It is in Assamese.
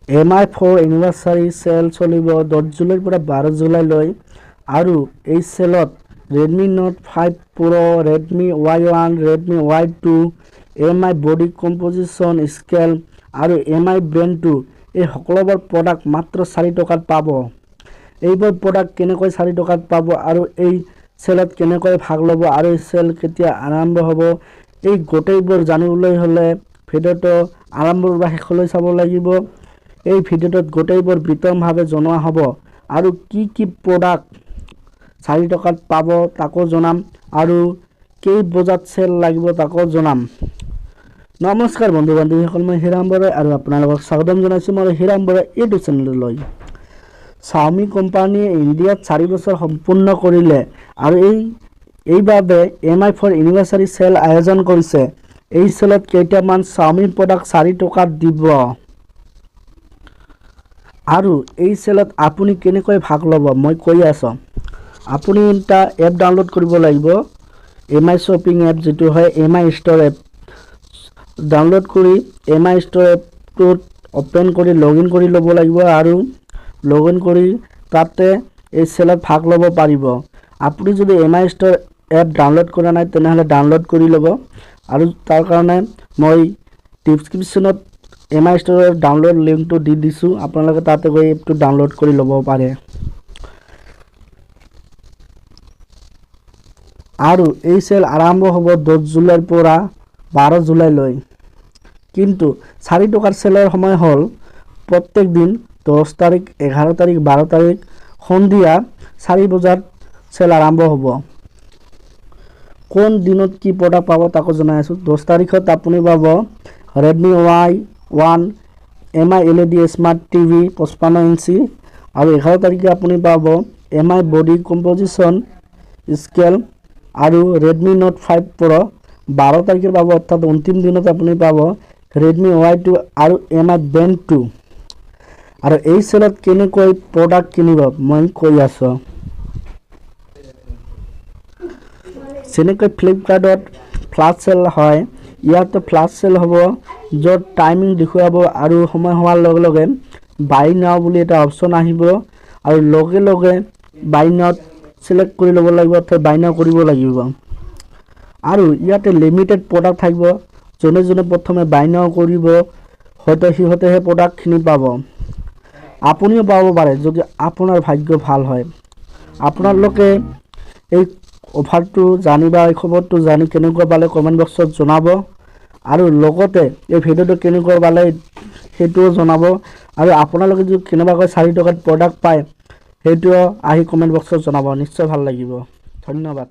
এম আই 4 এনিভাৰ্চাৰী চেল চলিব 10 জুলাইৰ পৰা 12 জুলাইলৈ আৰু এই চেলত Redmi note 5 pro', Redmi Y 1, Redmi Y 2, M I body composition scale আৰু এম আই বেণ্ড 2, এই সকলোবোৰ প্ৰডাক্ট মাত্ৰ 4 টকাত পাব। এইবোৰ প্ৰডাক্ট কেনেকৈ 4 টকাত পাব আৰু এই চেলত কেনেকৈ ভাগ ল'ব আৰু এই চেল কেতিয়া আৰম্ভ হ'ব, এই গোটেইবোৰ জানিবলৈ হ'লে ভিডিঅ'টো আৰম্ভৰ পৰা শেষলৈ চাব লাগিব। এই ভিডিঅ'টোত গোটেইবোৰ বিতংভাৱে জনোৱা হ'ব আৰু কি কি প্ৰডাক্ট 4 টকাত পাব তাকো জনাম আৰু কেই বজাত চেল লাগিব তাকো জনাম। নমস্কাৰ বন্ধু বান্ধৱীসকল, মই হিৰাম বৰাই আৰু আপোনালোকক স্বাগতম জনাইছোঁ মোৰ হিৰাম বৰাই ইউটিউব চেনেললৈ। চাওমি কোম্পানীয়ে ইণ্ডিয়াত 4 বছৰ সম্পূৰ্ণ কৰিলে আৰু এইবাবে এম আই 4 এনিভাৰ্চাৰী চেল আয়োজন কৰিছে। এই চেলত কেইটামান চাওমি প্ৰডাক্ট 4 টকাত দিব আৰু এই চেলত আপুনি কেনেকৈ ভাগ ল'ব মই কৈ আছোঁ। আপুনি এটা এপ ডাউনলোড কৰিব লাগিব, এম আই শ্বপিং এপ যিটো হয়, এম আই ষ্ট'ৰ এপ ডাউনলোড কৰি এম আই ষ্ট'ৰ এপটোত অ'পেন কৰি লগ ইন কৰি ল'ব লাগিব আৰু লগ ইন কৰি তাতে এই চেলত ভাগ ল'ব পাৰিব। আপুনি যদি এম আই ষ্ট'ৰ এপ ডাউনলোড কৰা নাই, তেনেহ'লে ডাউনলোড কৰি ল'ব আৰু তাৰ কাৰণে মই ডিছক্ৰিপশ্যনত এম আই ষ্ট'ৰৰ ডাউনলোড লিংকটো দি দিছোঁ। আপোনালোকে তাতে গৈ এপটো ডাউনলোড কৰি ল'ব পাৰে। আৰু এই চেল আৰম্ভ হ'ব 10 জুলাইৰ পৰা 12 জুলাইলৈ। কিন্তু 4 টকাৰ চেলৰ সময় হ'ল প্ৰত্যেক দিন 10 তাৰিখ, 11 তাৰিখ, 12 তাৰিখ সন্ধিয়া 4 বজাত চেল আৰম্ভ হ'ব। কোন দিনত কি প্ৰডাক্ট পাব তাকো জনাই আছোঁ। 10 তাৰিখত আপুনি পাব Redmi Y 1 M I L E D smart TV 55 inch আৰু 11 তাৰিখে আপুনি পাব M I body composition scale আৰু ৰেডমি নোট 5 প্ৰ'। 12 তাৰিখে পাব, অৰ্থাৎ অন্তিম দিনত আপুনি পাব ৰেডমি ৱাই 2 আৰু এম আই বেণ্ড 2। আৰু এই চেলত কেনেকৈ প্ৰডাক্ট কিনিব মই কৈ আছোঁ। যেনেকৈ ফ্লিপকাৰ্টত ফ্লাছ চেল হয়, ইয়াতো ফ্লাছ চেল হ'ব, য'ত টাইমিং দেখুৱাব আৰু সময় হোৱাৰ লগে লগে বাই নাও বুলি এটা অপশ্যন আহিব আৰু লগে লগে বাই নাওত চিলেক্ট কৰি ল'ব লাগিব, অৰ্থাৎ বাই নাও কৰিব লাগিব। আৰু ইয়াতে লিমিটেড প্ৰডাক্ট থাকিব। যোনে যোনে প্ৰথমে বাই নাও কৰিব, হয়তো সিহঁতে সেই প্ৰডাক্টখিনি পাব। আপুনিও পাব পাৰে যদি আপোনাৰ ভাগ্য ভাল হয়। আপোনালোকে এই অফাৰটো জানি বা এই খবৰটো জানি কেনেকুৱা পালে কমেণ্ট বক্সত জনাব আৰু লগতে এই ভিডিঅ'টো কেনেকুৱা পালে সেইটোও জনাব। আৰু আপোনালোকে যদি কেনেবাকৈ 4 টকাত প্ৰডাক্ট পায়, সেইটোও আহি কমেণ্ট বক্সত জনাব। নিশ্চয় ভাল লাগিব। ধন্যবাদ।